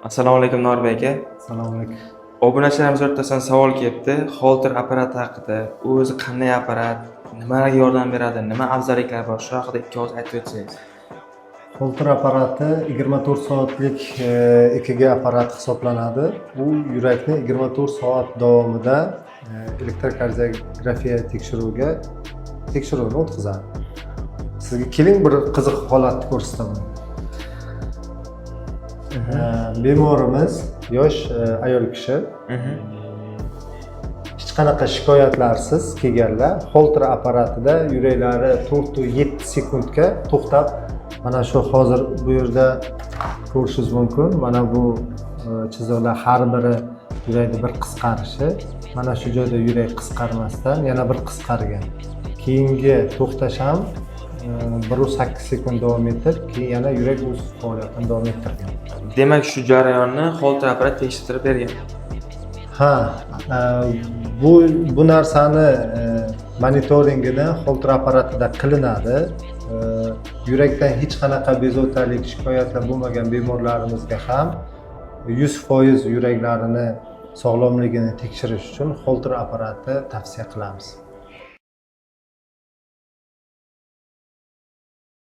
Assalomu alaykum, Norbek aka. Assalomu alaykum. Obunachilarimiz o'rtasidan savol kelibdi. Holter apparati haqida. U o'zi qanday apparat, nimalarga yordam beradi, nima afzalliklari bor, shu haqida ikki og'iz aytib o'tsangiz. Holter apparati 24 soatlik EKG apparati hisoblanadi. U yurakni 24 soat davomida elektrokardiografiya tekshiruvini o'tkazadi. Sizga keling, bir qiziq holatni ko'rsataman. Bemorimiz yosh ayol kishi. Hech qanaqa shikoyatlarsiz kelganlar. Holter apparatida yuraklari 4,7 sekundga to'xtab, mana shu hozir bu yerda ko'rishingiz mumkin. Mana bu chiziqlar har biri yurakni bir qisqarishi. Mana shu joyda yurak qisqarmasdan yana bir qisqargan. Keyingi to'xtash ham 1,8 sekund davom etib, keyin yana yurak o'z faoliyatini davom ettirgan. Demak, shu jarayonni Holter apparat tekshirtirib bergan. Ha, bu narsani monitoringini Holter apparatida qilinadi. Yurakdan hech qanaqa bezovtalik shikoyatlar bo'lmagan bemorlarimizga ham 100% yuraklarini sog'lomligini tekshirish uchun Holter apparati tavsiya qilamiz.